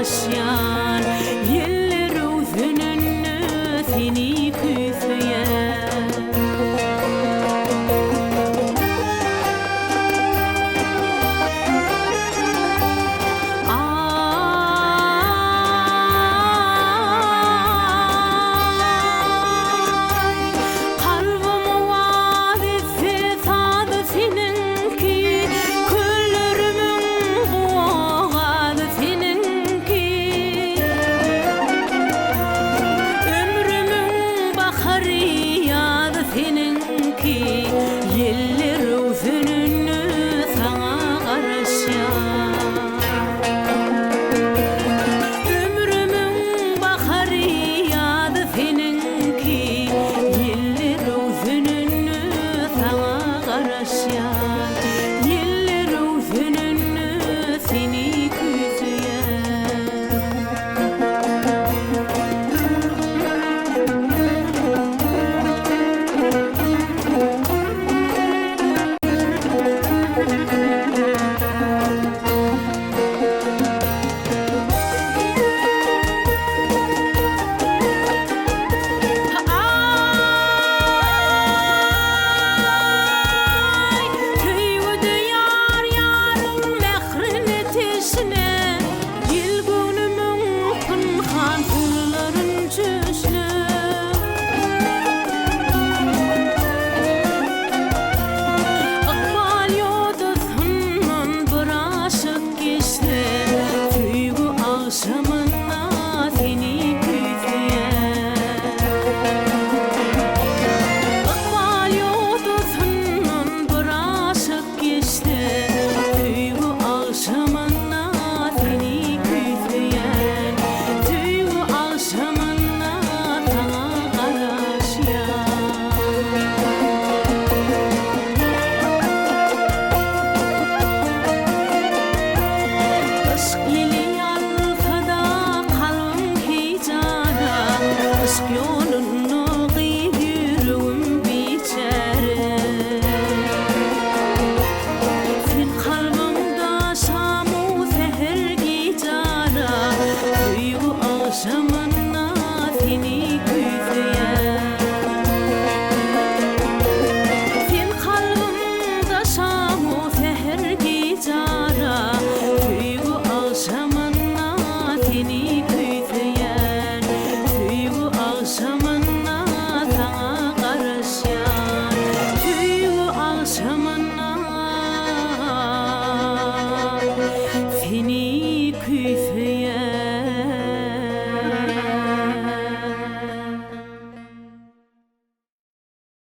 garaşýan, Ýeller öwsenende seni küýseýän. Aý, kalbym owaz etse sazy seniňki, Köllerimiň gowazy seniňki. Ömrümiň bahary, ýazy seniňki, Ýeller öwseninde saňa garaşýan. Ömrümiň bahary, ýazy seniňki, Ýeller öwseninde saňa garaşýan. Ýeller öwseninde seni küýseýän. Aý, söýgüde ýar ýaryň mährine teşne, Gel göwnümiň pynhan syrlaryn çöşle. Ykbal ýodasyndan bir aşyk geçse, Söýgi agşam.